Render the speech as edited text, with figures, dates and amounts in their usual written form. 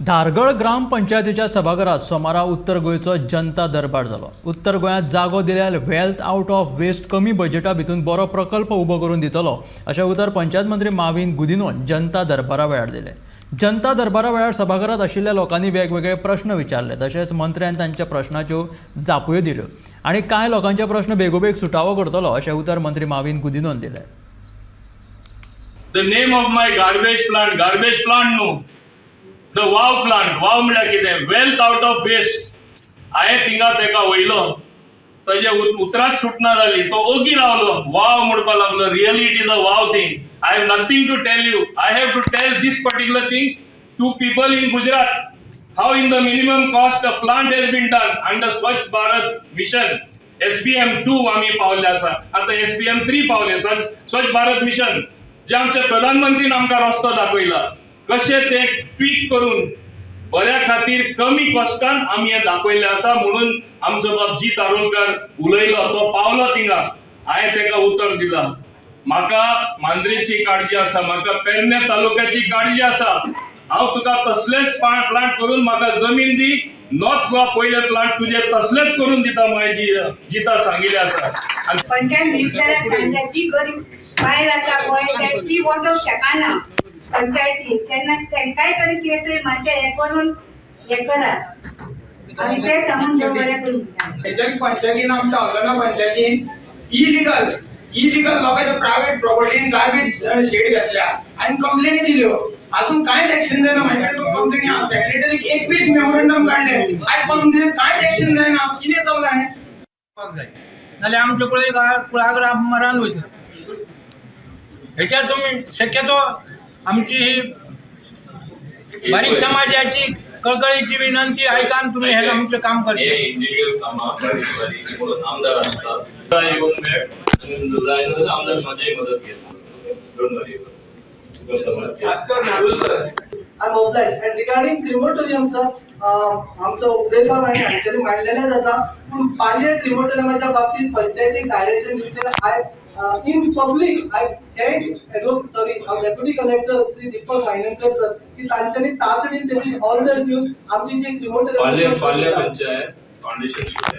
धारगळ ग्रामपंचायतीच्या सभाघरात सोमारा उत्तर गोंयचो जनता दरबार जालो. उत्तर गोंयांत जागो दिल्यार वेल्थ आउट ऑफ वेस्ट कमी बजेटा भितून बरो प्रकल्प उबो करून दितलो, अशें उतर पंचायत मंत्री माविन गुदिन्होन जनता दरबारा वेळार दिलें. जनता दरबारा वेळार सभाघरात आशिल्ल्या लोकांनी वेगवेगळे प्रश्न विचारले. तशेंच मंत्र्यान तांच्या प्रश्नाच्यो जापूय दिल्यो आनी कांय लोकांचे प्रश्न बेगोबेग सुटावो करतलो, अशें उतर मंत्री माविन गुदिन्होन दिलें. The name of my garbage plant, garbage plant न्हू, the WOW plant. वाव म्हळ्यार कितें? Wealth out of waste. हांवें थिंगा तेका वयलो, ताजे उतरांच सुटना जाली. तो ओगी रावलो, वाव म्हणपाक लागलो. Really, it is a wow thing. I have nothing to tell you. I have to tell this particular thing to people in Gujarat, how in the minimum cost a plant has been done under Swachh Bharat Mission. SBM 2 आमी पावले आसा, आतां SBM 3 पावले. स्वच्छ Bharat mission जे आमचे प्रधानमंत्रीन आमकां रस्तो दाखयला, कशें ते ट्वीट करून बऱ्या खातीर कमी कॉस्टान आमी हें दाखयल्लें आसा. म्हणून आमचो बाब जीत आरोलकर उलयलो, तो पावलो थिंगा. हांवें ताका उतर दिलां, म्हाका मांद्रेची काळजी आसा, म्हाका पेडणे तालुक्याची काळजी आसा. हांव तुका तसलेच प्लांट करून, म्हाका जमीन दी, नॉर्थ गोवा पयले प्लांट तुजे तसलेच करून दिता. मागीर जिता सांगिल्लें आसा आनी पंचायत मिनिस्टरान सांगल्या, जी गरीब बायल आसा पळय, ती वचोंक शकना पंचायतीन, तेन्ना तेंकांय तरी कितें तरी मातशें हें करून हें करात आनी तें सांगून बरें करून दिता. हेच्या पंचायतीन, आमच्या हल्दोणा पंचायतीन इलिगल इलिगल लोकांच्या प्रायव्हेट प्रॉपर्टीन गार्बेज शेड घातल्या आनी कंप्लेनी दिल्यो. अजून कांयच एक्शन जायना. म्हाजे कडेन कंप्लेनी आहा. सेक्रेटरीक 21 मेमोरेंडम काडले, आयज पासून तेजेर कांयच एक्शन जायना. कितें चल्लां हें? करपाक जाय, नाल्यार आमचे कुळागरां मरान वयतले. हेच्यार तुमी शक्यतो आमची ही बारीक समाजाची कळकळीची विनंती आयकान तुमी हे आमचें काम हे करचें. इंडिव्हिज्युअल कामां बारीक बारीक म्हणून आमदार आसतात. येवन मेळ आनी जायना जाल्यार आमदार म्हाजी मदत घेता. Don't worry. I am obliged. And regarding crematorium, sir, आमचो उदयबाब आनी हांच्यानी मांडलेलेच आसा, पूण पालये क्रिमोटोरियमाच्या बाबतीत पंचायतीक डायरेक्शन दिवचें. I in public I thank sorry, Deputy Collector Shri Deepak Wayangankar sir की तांच्यांनी तातडीन तेजी ऑर्डर दिवन आमची जी फाल्यां क्रिमोटोरियम पंचायत फाउंडेशन.